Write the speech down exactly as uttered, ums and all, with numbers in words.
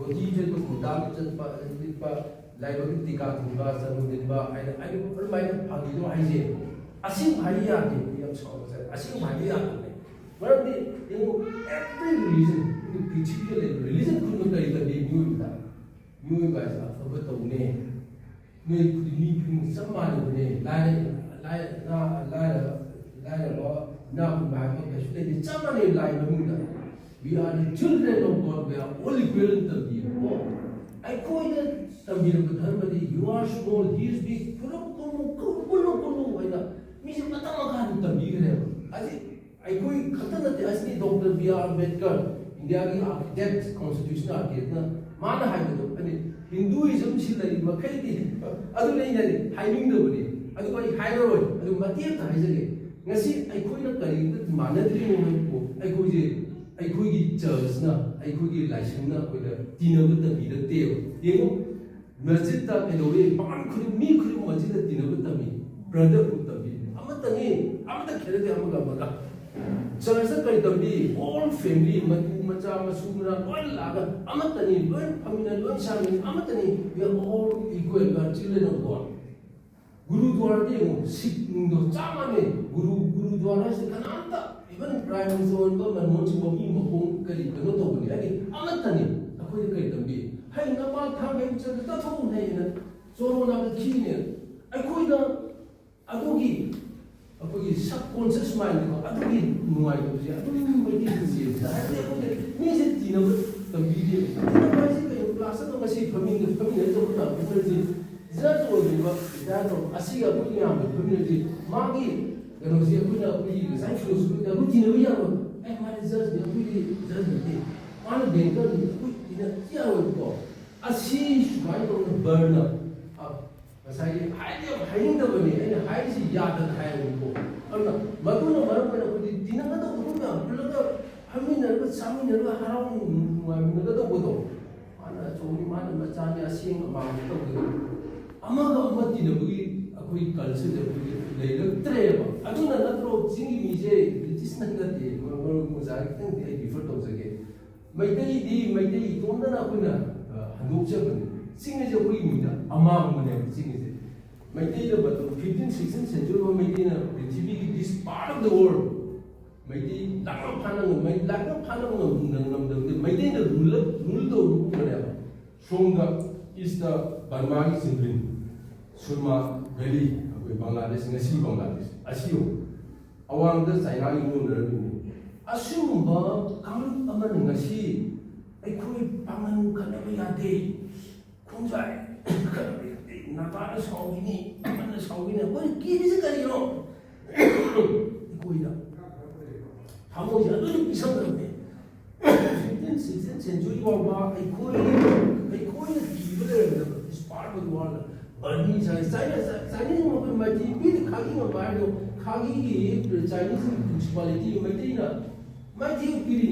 ꯀꯣꯆꯤ ꯆꯠꯄ, ꯈꯨꯟꯗꯥꯕ ꯆꯠꯄ, ꯂꯤꯠꯄ, ꯂꯥꯏꯕꯛꯀꯤ ꯇꯤꯀꯥ ꯊꯤꯟꯕ, ꯆꯅꯨ ꯊꯤꯟꯕ ꯍꯥꯏꯅ ꯑꯩ ꯑꯗꯨꯃꯥꯏꯅ ꯐꯥꯒꯤꯗꯣ ꯍꯥꯏꯁꯦ꯫ ꯑꯁꯦꯡꯕ ꯍꯥꯏꯗꯤ ꯌꯥꯗꯦ, ꯌꯥꯝ ꯁꯥꯎꯕꯁꯦ꯫ ꯑꯁꯦꯡꯕ ꯍꯥꯏꯗꯤ ꯌꯥꯗꯕꯅꯦ꯫ ꯃꯔꯝꯗꯤ ꯌꯦꯡꯉꯨ, every religion, ꯄ꯭ꯔꯤꯊꯤꯕꯤꯗ ꯂꯩꯕ religion ꯈꯨꯗꯤꯡꯃꯛ ꯀꯔꯤ ꯇꯝꯕꯤ? ꯃꯤꯑꯣꯏꯕꯗ, ꯃꯤꯑꯣꯏꯕ ꯍꯥꯏꯁꯦ ꯑꯐꯕ ꯇꯧꯅꯦ꯫ ꯃꯤ ꯈꯨꯗꯤꯡ, ꯃꯤ ꯈꯨꯗꯤꯡꯃꯛ ꯆꯞ ꯃꯥꯟꯅꯕꯅꯦ꯫ ꯂꯥꯏꯔ-, ꯂꯥꯏꯔ-, ꯂꯥꯏꯔ-, ꯂꯥꯏꯔꯕ, ꯏꯅꯥꯛ ꯈꯨꯟꯕ ꯍꯥꯏꯕ ꯀꯩꯁꯨ ꯂꯩꯇꯦ꯫ ꯆꯞ ꯃꯥꯟꯅꯩ ꯂꯥꯏ ꯃꯃꯤꯡꯗ꯫ We are the children of God, we are all equal ꯅ ꯇꯝꯕꯤꯌꯦꯕꯀꯣ꯫ ꯑꯩꯈꯣꯏꯅ ꯇꯝꯕꯤꯔꯛꯄ ꯙꯔꯃꯗꯤ, "You are small, he is big", ꯈꯨꯔꯨ ꯈꯨꯔꯨ ꯈꯨꯔꯨ ꯈꯨꯔꯨ ꯈꯨꯔꯨ ꯍꯥꯏꯅ ꯃꯤꯁꯦ ꯃꯊꯪ ꯃꯈꯥ ꯑꯗꯨꯝ ꯇꯝꯕꯤꯈ꯭ꯔꯦꯕ꯫ ꯍꯧꯖꯤꯛ ꯑꯩꯈꯣꯏ ꯈꯛꯇ ꯅꯠꯇꯦ, ꯑꯁꯤꯗꯤ ꯗꯣꯛꯇꯔ ꯕꯤ ꯑꯥꯔ ꯑꯝꯕꯦꯗꯀꯔ, ꯏꯟꯗꯤꯌꯥꯒꯤ architect, constitutional architect ꯅ ꯃꯥꯅ ꯍꯥꯏꯕꯗꯣ, ꯍꯥꯏꯗꯤ Hinduism ꯁꯤ ꯂꯩꯔꯤ ꯃꯈꯩꯗꯤ ꯑꯗꯨ ꯂꯩꯅꯔꯤ ꯍꯥꯏꯅꯤꯡꯗꯕꯅꯤ꯫ ꯑꯗꯨ ꯑꯩ ꯍꯥꯏꯔꯔꯣꯏ, ꯑꯗꯨ ꯃꯇꯦꯛ ꯑꯃꯇ ꯍꯥꯏꯖꯒꯦ꯫ ꯉꯁꯤ ꯑꯩꯈꯣꯏꯅ ꯀꯔꯤꯒꯨꯝꯕ ꯃꯥꯟꯅꯗ꯭ꯔꯤꯅꯣ ꯍꯥꯏꯕꯕꯨ, ꯑꯩꯈꯣꯏꯁꯦ, ꯑꯩꯈꯣꯏꯒꯤ ꯆꯔꯆꯅ, ꯑꯩꯈꯣꯏꯒꯤ ꯂꯥꯏꯁꯪꯅ ꯑꯩꯈꯣꯏꯗ ꯇꯤꯟꯅꯕ ꯇꯝꯕꯤꯔꯛꯇꯦꯕ꯫ ꯌꯦꯡꯉꯨ, ꯃꯁꯖꯤꯠꯇ ꯀꯩꯗꯧꯏ? ꯄꯥꯡꯒꯜ ꯈꯨꯗꯤꯡ, ꯃꯤ ꯈꯨꯗꯤꯡꯃꯛ ꯃꯁꯖꯤꯠꯇ ꯇꯤꯟꯅꯕ ꯇꯝꯃꯤ, brotherhood ꯇꯝꯕꯤ꯫ ꯑꯃꯠꯇꯅꯤ, ꯑꯃꯠꯇ ꯈꯦꯠꯅꯗꯦ ꯑꯃꯒ ꯑꯃꯒ꯫ ꯆꯔꯆꯇ ꯀꯔꯤ ꯇꯝꯕꯤ? All family, ꯃꯇꯨ, ꯃꯆꯥ, ꯃꯁꯨ, ꯃꯅꯥ ꯂꯣꯏ ꯂꯥꯛꯑꯒ ꯑꯃꯠꯇꯅꯤ, ꯂꯣꯏ ꯐꯝꯃꯤꯟꯅ, ꯂꯣꯏ ꯆꯥꯃꯤꯟꯅ, ꯑꯃꯠꯇꯅꯤ꯫ We are all equal, we are children of God. ꯒꯨꯔꯨꯗ꯭ꯋꯥꯔꯥꯗ ꯌꯦꯡꯉꯨ, ꯁꯤꯈ ꯅꯨꯡꯗꯣ ꯆꯞ ꯃꯥꯟꯅꯩ꯫ ꯒꯨꯔꯨ, ꯒꯨꯔꯨꯗ꯭ꯋꯥꯔꯥꯁꯤꯗ ꯀꯅꯥꯝꯇ, even Prime Minister ꯑꯣꯏꯕ ꯃꯟꯃꯣꯍꯟ ꯁꯤꯡꯍ ꯃꯤ ꯃꯈꯣꯡ ꯀꯔꯤ ꯀꯩꯅꯣ ꯇꯧꯕꯅꯤ, ꯍꯥꯏꯗꯤ ꯑꯃꯠꯇꯅꯤ꯫ ꯑꯩꯈꯣꯏꯗ ꯀꯔꯤ ꯇꯝꯕꯤ? ꯍꯩ ꯅꯄꯥ ꯊꯥꯡ ꯍꯩ ꯆꯠ ꯆꯠꯊꯣꯛꯎ ꯍꯩꯅ ꯆꯣꯔꯣ ꯅꯥꯝꯅ ꯊꯤꯅꯦ꯫ ꯑꯩꯈꯣꯏꯗ ꯑꯗꯨꯒꯤ, ꯑꯩꯈꯣꯏꯒꯤ subconscious mind ꯀꯣ, ꯑꯗꯨꯒꯤ ꯅꯨꯡꯉꯥꯏꯇꯕꯁꯦ ꯑꯗꯨꯝ ꯃꯩꯇꯩꯒꯤ ꯆꯦꯟꯕꯗ, ꯍꯥꯏꯕꯗꯤ ꯑꯩꯈꯣꯏꯗ ꯃꯤꯁꯦ ꯇꯤꯟꯅꯕ ꯇꯝꯕꯤꯗꯦꯕ꯫ ꯇꯤꯟꯅꯕ ꯍꯥꯏꯁꯦ ꯀꯩꯅꯣ? Class ꯑꯃ ꯉꯁꯤ ꯐꯝꯃꯤꯟꯅ-, ꯐꯝꯃꯤꯟꯅꯔ ꯇꯧꯕ ꯇꯥꯕ ꯐꯝꯃꯤꯟꯅꯔꯁꯤ꯫ Judge ꯑꯣꯏꯔꯤꯕ, retire ꯇꯧꯔꯕ ꯑꯁꯤꯒ ꯑꯩꯈꯣꯏ ꯃꯌꯥꯝꯒ ꯐꯝꯃꯤꯟꯅꯔꯗꯤ ꯃꯥꯒꯤ ꯀꯩꯅꯣꯁꯦ ꯑꯩꯈꯣꯏꯅ, ꯑꯩꯈꯣꯏꯒꯤ ꯉꯁꯥꯏ philosophy ꯗ ꯑꯩꯈꯣꯏ ꯇꯤꯟꯅꯕ ꯌꯥꯔꯣꯏ꯫ ꯑꯦ, ꯃꯥꯗꯤ judge ꯅꯤ, ꯑꯩꯈꯣꯏꯗꯤ judge ꯅꯠꯇꯦ꯫ ꯃꯥꯅ banker ꯅꯤ, ꯑꯩꯈꯣꯏ ꯇꯤꯟꯅ ꯌꯥꯔꯣꯏꯕꯀꯣ꯫ ꯑꯁꯤ ꯁꯨꯃꯥꯏꯅ ꯇꯧꯗꯅ ꯕꯔꯅ, ꯑ, ꯉꯁꯥꯏꯒꯤ ꯍꯥꯏꯗꯤ ꯌꯥꯝ ꯍꯥꯏꯅꯤꯡꯗꯕꯅꯤ, ꯑꯩꯅ ꯍꯥꯏꯔꯤꯁꯤ ꯌꯥꯗꯅ ꯍꯥꯏꯌꯦꯕꯀꯣ꯫ ꯑꯗꯨꯅ ꯃꯗꯨꯅ ꯃꯔꯝ ꯑꯣꯏꯅ ꯑꯩꯈꯣꯏꯗꯤ ꯇꯤꯟꯅꯒꯗꯧꯕ ꯃꯌꯥꯝ ꯄꯨꯜꯂꯒ ꯐꯝꯃꯤꯟꯅꯔꯒ ꯆꯥꯃꯤꯟꯅꯔꯒ ꯍꯔꯥꯎ ꯅꯨꯡꯉꯥꯏꯃꯤꯟꯅꯒꯗꯧꯕꯗꯣ꯫ ꯃꯥꯅ ꯑꯆꯧꯕꯅꯤ, ꯃꯥꯅ ꯃꯆꯥꯅꯤ, ꯑꯁꯦꯡ ꯑꯃꯥꯟꯅ ꯇꯧꯗꯅ ꯑꯃꯒ ꯑꯃ ꯇꯤꯟꯅꯕꯒꯤ ꯑꯩꯈꯣꯏ culture ꯁꯦ ꯑꯩꯈꯣꯏꯒꯤ ꯂꯩꯔꯛꯇ꯭ꯔꯦꯕ꯫ ꯑꯗꯨꯅ ꯅꯠꯇ꯭ꯔꯣ ꯆꯤꯡꯒꯤ ꯃꯤꯁꯦ British ꯅ ꯅꯠꯇꯦ, ꯃꯔꯨꯞ ꯑꯣꯖꯥ ꯈꯤꯇꯪꯗꯤ ꯑꯩ differ ꯇꯧꯖꯒꯦ꯫ ꯃꯩꯇꯩꯗꯤ ꯃꯩꯇꯩ ꯏꯇꯣꯝ ꯐꯖꯅ ꯑꯩꯈꯣꯏꯅ ꯍꯟꯗꯣꯛꯆꯕꯅꯤ꯫ ꯆꯤꯡ ꯑꯁꯦ ꯑꯩꯈꯣꯏꯒꯤ ꯃꯤꯡꯗ ꯑꯃꯥꯡꯕꯅꯦꯕ꯫ ꯆꯤꯡ ꯑꯁꯦ ꯃꯩꯇꯩꯗ ꯃꯇꯝ fifteen sixteen century ꯐꯥꯎ ꯃꯩꯇꯩꯅ ꯄ꯭ꯔꯤꯊꯤꯕꯤꯒꯤ this part of the world Meitei ꯂꯥꯛꯅ ꯐꯥꯅ ꯉꯝ-, ꯃꯩ ꯂꯥꯛꯅ ꯐꯥꯅ ꯉꯝ-, ꯉꯝꯗꯕꯗꯤ ꯃꯩꯇꯩꯅ rule, rule ꯇꯧꯔꯨꯕꯅꯦꯕ꯫ ꯁꯣꯝꯗ ꯏꯁꯇ ꯕꯔꯃꯥꯒꯤ ꯆꯤꯡꯗ꯭ꯔꯤꯟ, ꯁꯨꯔꯃꯥ ꯚꯦꯂꯤ, ꯑꯩꯈꯣꯏ ꯕꯪꯒ꯭ꯂꯥꯗꯦꯁ, ꯉꯁꯤ ꯕꯪꯒ꯭ꯂꯥꯗꯦꯁ ꯑꯁꯤ ꯌꯦꯡꯉꯨ꯫ ꯑꯋꯥꯡꯗ ꯆꯥꯏꯅꯥꯒꯤ ꯌꯣꯟꯅꯔꯝꯃꯤꯅꯤ꯫ ꯑꯁꯤꯒꯨꯝꯕ ꯀꯥꯡꯂꯨꯞ ꯑꯃꯅ ꯉꯁꯤ ꯑꯩꯈꯣꯏ ꯄꯥꯡꯒꯜ ꯈꯠꯅꯕ ꯌꯥꯗꯦ, ꯈꯣꯡꯖꯥꯏ ꯈꯠꯅꯕ ꯌꯥꯗꯦ, ꯅꯥꯒꯥꯅ ꯁꯥꯎꯈꯤꯅꯤ, ꯑꯃꯅ ꯁꯥꯎꯈꯤꯅꯤ꯫ ꯑꯩꯈꯣꯏꯅ ꯀꯤꯔꯤꯁꯤ ꯀꯔꯤꯅꯣ? ꯑꯩꯈꯣꯏꯗ ꯊꯃꯣꯏꯁꯦ ꯑꯗꯨꯁꯨ ꯄꯤꯁꯟꯗꯕꯅꯦ꯫ Fifteen sixteen century ꯐꯥꯎꯕ ꯑꯩꯈꯣꯏ, ꯑꯩꯈꯣꯏꯅ ꯀꯤꯕ ꯂꯩꯔꯝꯗꯕ ꯏꯁꯄꯥꯔ ꯋꯥꯔꯗ ꯕꯔꯃꯤ ꯆꯥꯏ꯫ ꯆꯥꯏꯅ, ꯆꯥꯏꯅꯤꯁ ꯃꯈꯣꯏ ꯃꯥꯏꯊꯤ ꯄꯤꯔꯤ ꯈꯥꯒꯤ ꯉꯝꯕ ꯍꯥꯏꯗꯣ, ꯈꯥꯒꯤꯒꯤ ꯆꯥꯏꯅꯤꯁ ꯄ꯭ꯔꯤꯟꯁꯤꯄꯥꯂꯤꯇꯤ ꯃꯩꯇꯩꯅ ꯃꯥꯏꯊꯤ ꯄꯤꯔꯤ꯫